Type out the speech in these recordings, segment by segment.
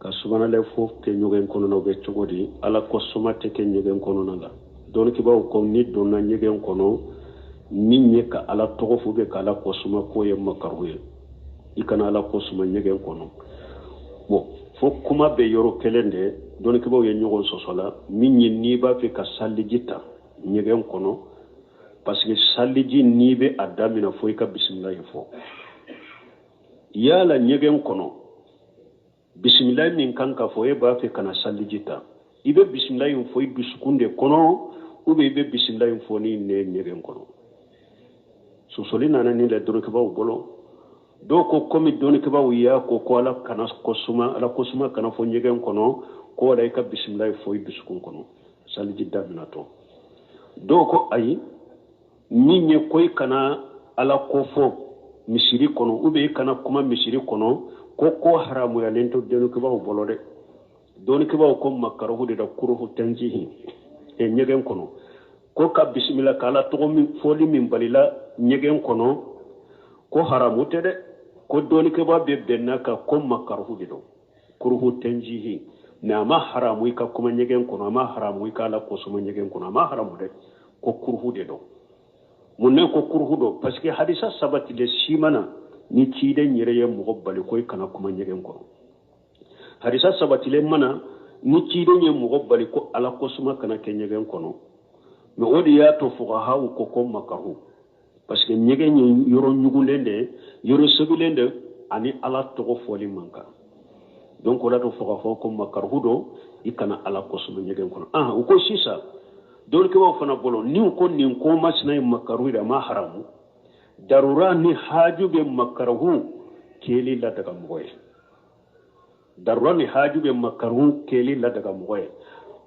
Ka subanalɛ fɔ kɛ ɲɛgɛn kɔnɔna, o bɛ cogo di? Ala ko suma tɛ kɛ ɲɛgɛn kɔnɔna la. Dɔnnikɛbaaw ko n'i donna ɲɛgɛn kɔnɔ, min ye ka Ala tɔgɔ fɔ bɛ ka Ala ko suma, k'o ye makaru ye. I kana Ala ko suma ɲɛgɛn kɔnɔ. Bon, fo kuma bɛ yɔrɔ kelen de, dɔnnikɛbaaw ye ɲɔgɔn sɔsɔ la, min ye n'i b'a fɛ ka saliji ta ɲɛgɛn kɔnɔ, parce que saliji n'i bɛ a damina fo i ka bisimilayi fɔ. Yala ɲɛgɛn kɔnɔ bisimilayi min kan ka fɔ, e b'a fɛ ka na saliji ta, i bɛ bisimilayi fɔ i dusukun de kɔnɔ ou bien i bɛ bisimilayi fɔ n'i nɛn ɲɛgɛn kɔnɔ? Sɔsɔli nana nin la dɔnnikɛbaaw bolo. Dɔw ko komi dɔnnikɛbaaw y'a ko ko Ala kana ko suma, Ala ko suma kana fɔ ɲɛgɛn kɔnɔ, ko wala i ka bisimilayi fɔ i dusukun kɔnɔ saliji daminatɔ. Dɔw ko ayi, min ye ko i kana Ala ko fɔ misiri kɔnɔ ou bien i kana kuma misiri kɔnɔ, ko haramuyalen tɛ dɔnnikɛbaaw bolo dɛ. Dɔnnikɛbaaw ko makaruhu de da, kuruhu tanjihi e ɲɛgɛn kɔnɔ, ko ka bisimila ka Ala tɔgɔ min fɔli min balila ɲɛgɛn kɔnɔ, ko haramu tɛ dɛ. Ko dɔnnikɛbaa bɛ bɛnna kan ko makaruhu de don, kuruhu tanjihi, mais a ma haramu i ka kuma ɲɛgɛn kɔnɔ, a ma haramu i ka Ala kosuma ɲɛgɛn kɔnɔ, a ma haramu dɛ, ko kuruhu de don. Mun ne ko kuruhu don? Parce que hadisa sabatilen si ma na ni ciden yɛrɛ ye mɔgɔ bali ko i kana kuma ɲɛgɛn kɔnɔ. Hadisa sabatilen ma na ni ciden ye mɔgɔ bali ko Ala kosuma kana kɛ ɲɛgɛn kɔnɔ. Mais o de y'a to fuqahaw ko ko makaru, parce que ɲɛgɛn ye yɔrɔ ɲugulen de ye, yɔrɔ sobilen de, ani Ala tɔgɔ fɔli man kan. Donc o la to fuqahaw ko makaruhu don, i kana Ala kosuma ɲɛgɛn kɔnɔ. U ko sisan dɔnnikɛbaaw fana bolo, ni u ko nin ko masina ye makaruhu de, a ma haramu, darura ni haju bɛ makaruhu kɛli ladaga mɔgɔ ye. Darura ni haju bɛ makaruhu kɛli ladaga mɔgɔ ye.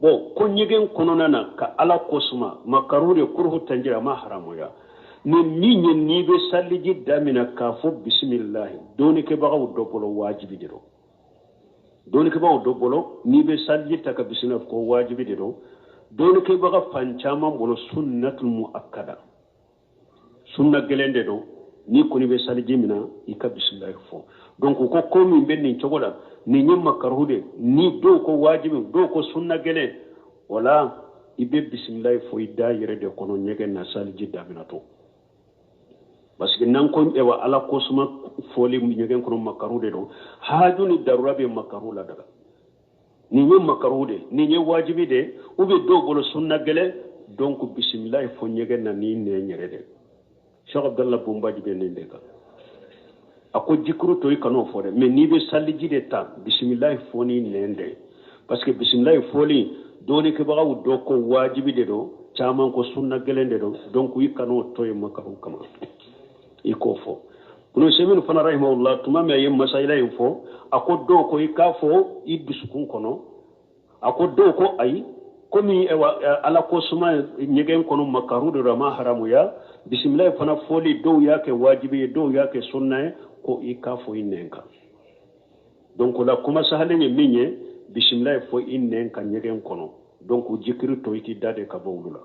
Bon, ko ɲɛgɛn kɔnɔna na ka Ala kosuma makaruhu de, kuruhu tanjira, a ma haramuya. Ni min ye n'i bɛ saliji damina k'a fɔ bisimilahi, dɔnnikɛbagaw dɔ bolo wajibi de don. Dɔnnikɛbagaw dɔ bolo, n'i bɛ saliji ta ka bisimila ko wajibi de don. Dɔnnikɛbaga fan caman bolo sunnatul muakkada, sunna gɛlɛn de don, n'i kɔni bɛ saliji minɛ i ka bisimilahi fɔ. Donc ko ko min bɛ nin cogo la, nin ye makaruhu de, ni dɔw ko wajibi, dɔw ko sunna gɛlɛn, o la i bɛ bisimilahi fɔ i da yɛrɛ de kɔnɔ ɲɛgɛn na saliji daminɛtɔ. Parce que n'an ko ewa Ala kosuma fɔli ɲɛgɛn kɔnɔ makaruhu de don, haju ni darura bɛ makaruhu ladaga. Nin ye makaruhu de, nin ye wajibi de, ou bien dɔw bolo sunna gɛlɛn. Donc bisimilahi fɔ ɲɛgɛn na n'i nɛn yɛrɛ de. Cheikh Abdallah Bombaji bɛ nin de kan. A ko jikuru to i kan'o fɔ dɛ, mais n'i bɛ saliji de ta, bisimilahi fɔ n'i nɛn de, parce que bisimilahi fɔli dɔnnikɛbagaw dɔ ko wajibi de don, caman ko sunna gɛlɛn de don. Donc i kan'o to yen makaruhu kama, i k'o fɔ. Ibn Usaymin fana rahimahullah, tuma min a ye masayila in fɔ, a ko dɔw ko i k'a fɔ i dusukun kɔnɔ, a ko dɔw ko ayi, komi Ala ko suma ɲɛgɛn kɔnɔ makaru de don, a ma haramuya, bisimilahi fana fɔli dɔw y'a kɛ wajibi ye, dɔw y'a kɛ sunna ye, ko i k'a fɔ i nɛn kan. Donc o la kuma sahalen ye min ye, bisimilahi fɔ i nɛn kan ɲɛgɛn kɔnɔ. Donc jikiri to i t'i da de ka bɔ olu la.